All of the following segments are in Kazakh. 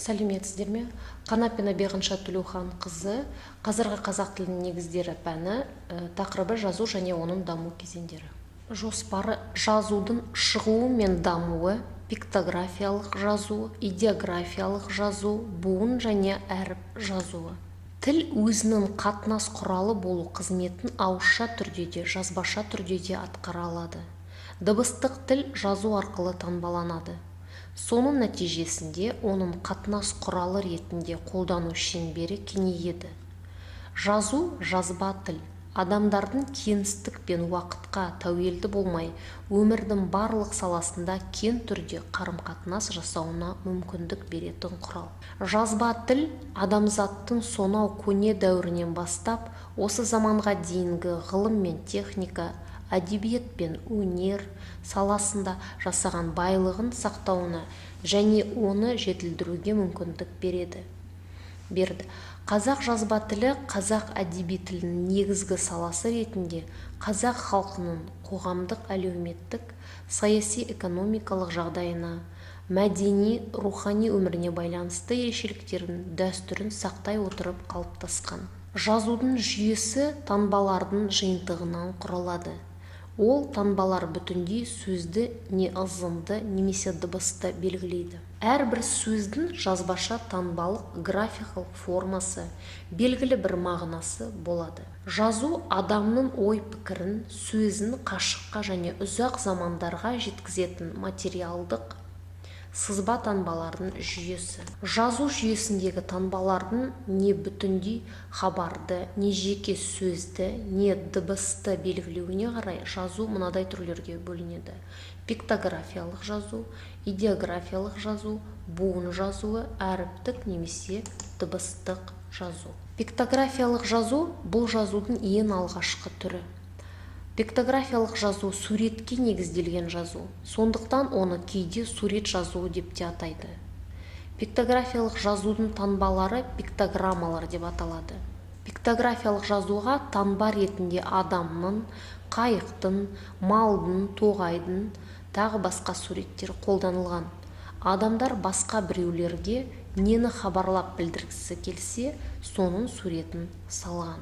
Сәлеметсіздер ме! Қанапина Беғынша Төлеуханқызы. Қазіргі қазақ тілінің негіздері пәні, тақырыбы: жазу және оның даму кезеңдері. Жоспары: жазудың шығуы мен дамуы, пиктографиялық жазу, идеографиялық жазу, буын және әріп жазуы. Тіл өзінің қатынас құралы болу қызметін ауызша түрде де, жазбаша түрде де атқара алады. Дыбыстық тіл жазу арқылы таңбаланады. Соның нәтижесінде оның қатынас құралы ретінде қолдану шеңбері кеңейеді. Жазу, жазба тіл адамдардың кеңістік пен уақытқа тәуелді болмай, өмірдің барлық саласында кең түрде қарым-қатынас жасауына мүмкіндік беретін құрал. Жазба тіл адамзаттың сонау көне дәуірінен бастап осы заманға дейінгі ғылым мен техника, әдебиет пен өнер саласында жасаған байлығын сақтауына және оны жетілдіруге мүмкіндік берді. Қазақ жазба тілі қазақ әдеби тілінің негізгі саласы ретінде қазақ халқының қоғамдық-әлеуметтік, саяси-экономикалық жағдайына, мәдени, рухани өміріне байланысты ерекшеліктерін, дәстүрін сақтай отырып қалыптасқан. Жазудың жүйесі таңбалардың жиынтығынан құралады. Ол таңбалар бүтіндей сөзді не ызыңды немесе дыбысты белгілейді. Әрбір сөздің жазбаша таңбалық графикалық формасы, белгілі бір мағынасы болады. Жазу адамның ой-пікірін, сөзін қашыққа және ұзақ замандарға жеткізетін материалдық сызба таңбалардың жүйесі. Жазу жүйесіндегі таңбалардың не бүтіндей хабарды, не жеке сөзді, не дыбысты белгілеуіне қарай жазу мынадай түрлерге бөлінеді: пиктографиялық жазу, идеографиялық жазу, буын жазуы, әріптік немесе дыбыстық жазу. Пиктографиялық жазу – бұл жазудың ең алғашқы түрі. Пиктографиялық жазу – суретке негізделген жазу, сондықтан оны кейде сурет жазуы деп те атайды. Пиктографиялық жазудың таңбалары пиктограммалар деп аталады. Пиктографиялық жазуға таңба ретінде адамның, қайықтың, малдың, тоғайдың, тағы басқа суреттер қолданылған. Адамдар басқа біреулерге нені хабарлап білдіргісі келсе, соның суретін салған.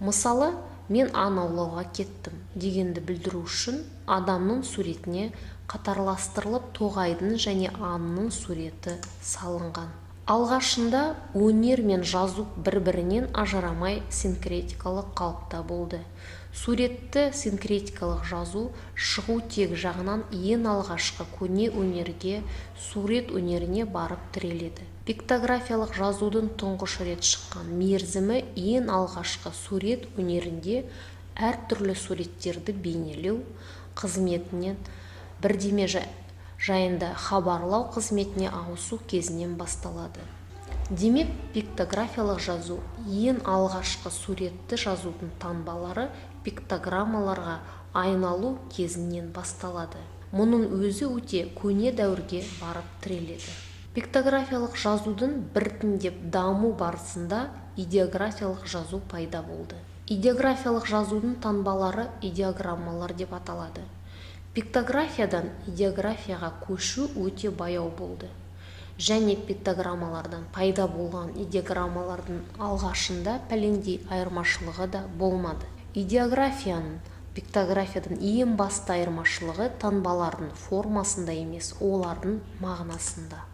Мысалы, «Мен аң аулауға кеттім» дегенді білдіру үшін адамның суретіне қатарластырылып тоғайдың және аңның суреті салынған. Алғашында өнер мен жазу бір-бірінен ажырамай, синкретикалық қалыпта болды. Суретті синкретикалық жазу шығу тегі жағынан ең алғашқы көне өнерге, сурет өнеріне барып тіреледі. Пиктографиялық жазудың тұңғыш рет шыққан мерзімі ең алғашқы сурет өнерінде әртүрлі суреттерді бейнелеу қызметінен бірдеме жайында хабарлау қызметіне ауысу кезінен басталады. Демек, пиктографиялық жазу ең алғашқы суретті жазудың таңбалары пиктограммаларға айналу кезінен басталады. Мұның өзі өте көне дәуірге барып тіреледі. Пиктографиялық жазудың біртіндеп даму барысында идеографиялық жазу пайда болды. Идеографиялық жазудың таңбалары идеограммалар деп аталады. Пиктографиядан идеографияға көшу өте баяу болды және пиктограммалардан пайда болған идеограммалардың алғашында пәлендей айырмашылығы да болмады. Идеографияның пиктографиядан ең басты айырмашылығы таңбалардың формасында емес, олардың мағынасында.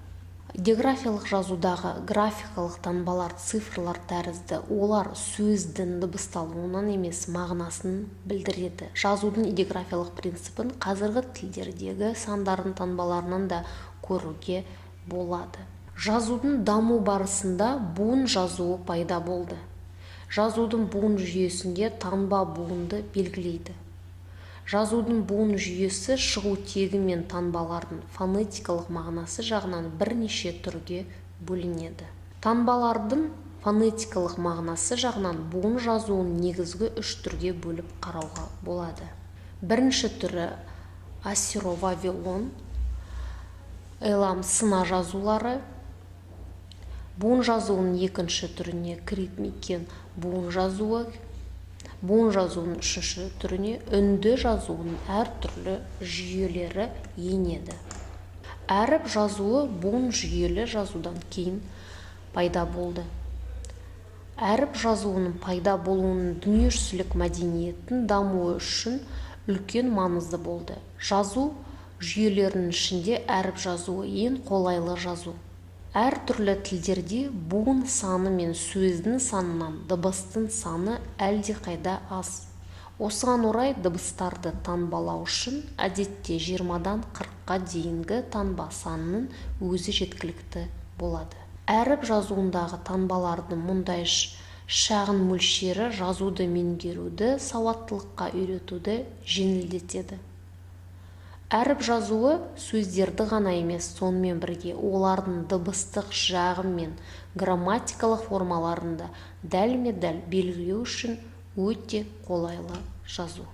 Идеографиялық жазудағы графикалық таңбалар цифрлар тәрізді, олар сөздің дыбысталуынан емес, мағынасын білдіреді. Жазудың идеографиялық принципін қазіргі тілдердегі сандардың таңбаларынан да көруге болады. Жазудың даму барысында буын жазуы пайда болды. Жазудың буын жүйесінде таңба буынды белгілейді. Жазудың буын жүйесі шығу тегі мен таңбалардың фонетикалық мағынасы жағынан бірнеше түрге бөлінеді. Таңбалардың фонетикалық мағынасы жағынан буын жазуын негізгі үш түрге бөліп қарауға болады. Бірінші түрі – ассиро-вавилон, элам сына жазулары. Буын жазуының екінші түріне крит микен буын жазуы, буын жазуының үшінші түріне үнді жазуының әртүрлі жүйелері енеді. Әріп жазуы буын жүйелі жазудан кейін пайда болды. Әріп жазуының пайда болуының дүниежүзілік мәдениеттің дамуы үшін үлкен маңызы болды. Жазу жүйелерінің ішінде әріп жазуы ең қолайлы жазу. Әр түрлі тілдерде буын саны мен сөздің санынан дыбыстың саны әлдеқайда аз. Осыған орай дыбыстарды таңбалау үшін әдетте 20-дан 40-қа дейінгі таңба санының өзі жеткілікті болады. Әріп жазуындағы таңбалардың мұндай шағын мөлшері жазуды меңгеруді, сауаттылыққа үйретуді жеңілдетеді. Әріп жазуы сөздерді ғана емес, сонымен бірге олардың дыбыстық жағы мен грамматикалық формаларын да дәлме-дәл белгілеу үшін өте қолайлы жазу.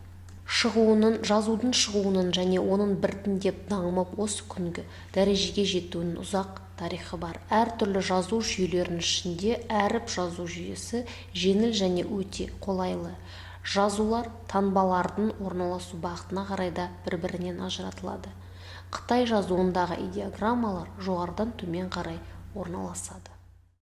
Шығуының, жазудың шығуының және оның біртіндеп дамып осы күнгі дәрежеге жетуінің ұзақ тарихы бар. Әртүрлі жазу жүйелерінің ішінде әріп жазу жүйесі жеңіл және өте қолайлы. Жазулар таңбалардың орналасу бағытына қарай да бір-бірінен ажыратылады. Қытай жазуындағы идеограммалар жоғарыдан төмен қарай орналасады.